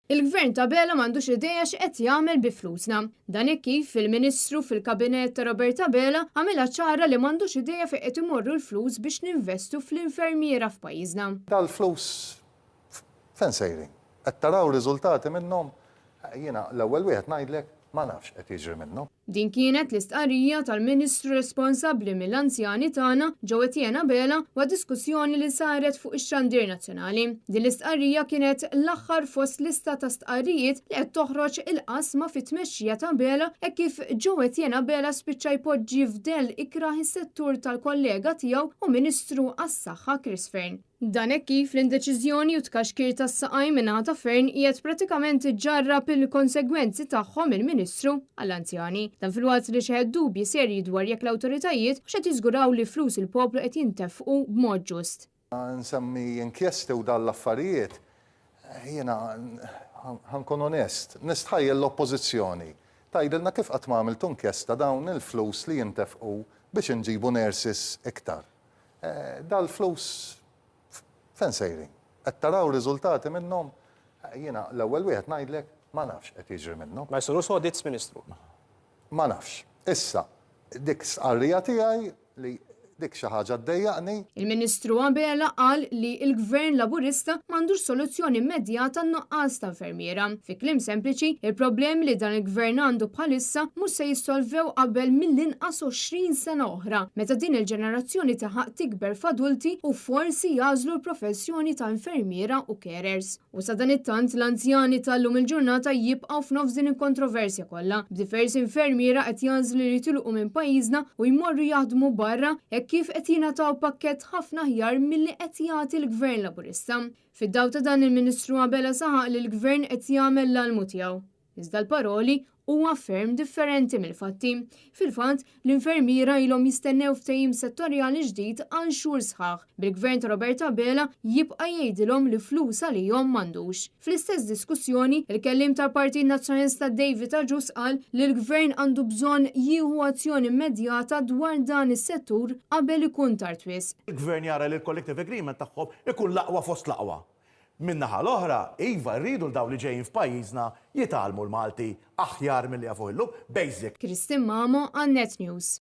Il-Gvern ta' Abela m'għandux idea x'qed jagħmel bi flusna. Dan hekk kif il-Ministru fil-Kabinett ta' Robert Abela għamilha ċara li m'għandux idea fejn qed imorru l-flus biex ninvestu fl-infermiera f'pajjiżna. Dal-flus fejn sejrin? Qed taraw riżultati minnhom? Jiena l-ewwel wieħed ngħidlek ma nafx x'qed jiġri minnhom. Din kienet l-istqarrija tal-Ministru responsabbli mill-anzjani tagħna, Joe Etienne Abela, waqt diskussjoni li saret fuq ix-xandir nazzjonali. Din l-istqarrija kienet l-aħħar fost lista ta' stqarrijiet li qed toħroġ il-qasma fit-tmexxija ta' Abela hekk kif Joe Etienne Abela spiċċa jpoġġi f'dell ikrah is-settur tal-kollega tiegħu u Ministru għas-Saħħa Chris Fearne. Dan hekk kif l-indeċiżjoni u t-tkaxkir tas-saqajn min-naħa ta' Fearne qiegħed pratikament iġarrab il-konsegwenzi tagħhom il-Ministru għall-Anzjani. Dan filwaqt li xeħet dubji serji dwar jekk l-awtoritajiet hux qed jiżguraw li flus il-poplu qed jintefqu b'mod ġust. Nsemmi inkjesti u dan l-affarijiet, jiena ħa nkun onest, nistħajjel l-Oppożizzjoni tgħidilna kif qatt ma għamiltu inkjesta dawn il-flus li jintefqu biex inġibu nurses iktar. Dal-flus fejn sejrin? Qed taraw riżultati minnhom? Jiena l-ewwel wieħed ngħidlek ma nafx x'qed jiġri minnhom. Ma jsirux audits, Ministru? Ma nafx. Issa, dik stqarrija tiegħi li dik xi ħaġa ddejjaqni. Il-Ministru Abela qal li l-Gvern Laburista m'għandux soluzzjoni immedjata għan-nuqqas ta' infermiera. Fi kliem sempliċi, il-problemi li dan il-Gvern għandu bħalissa mhux se jissolvew qabel mill-inqas 20 sena oħra, meta din il-ġenerazzjoni tilħaq tikber f'adulti u forsi jagħżlu l-professjoni ta' infermiera u carers. U sadanittant, l-anzjani tal-lum il-ġurnata jibqgħu f'nofs din il-kontroversja kollha, b'diversi infermiera qed jagħżlu li jitilqu minn pajjiżna u jmorru jaħdmu barra hekk kif qed jingħataw pakkett ħafna aħjar milli qed jagħti l-Gvern Laburista. Fid-dawl ta' dan il-Ministru Abela saħaq li l-Gvern qed jagħmel l-almu tiegħu. Iżda l-paroli huwa ferm differenti mill-fatti. Fil-fatt, l-infermiera ilhom jistennew ftehim settorjali ġdid għal xhur sħaħ, bil-Gvern ta' Robert Abela jibqa' jgħidilhom li flus għalihom m'għandux. Fl-istess diskussjoni, il-kelliem tal-Partit Nazzjonalista David Agius qal li l-Gvern għandu bżonn jieħu azzjoni immedjata dwar dan is-settur qabel ikun tard wisq. Il-Gvern jara li l-collective agreement tagħhom ikun l-aqwa fost l-aqwa. Min-naħa l-oħra, iva, rridu 'l dawn li ġejjin f'pajjiżna jitgħallmu l-Malti aħjar milli jafuh illum, basic. Christine Mamo għal Net News.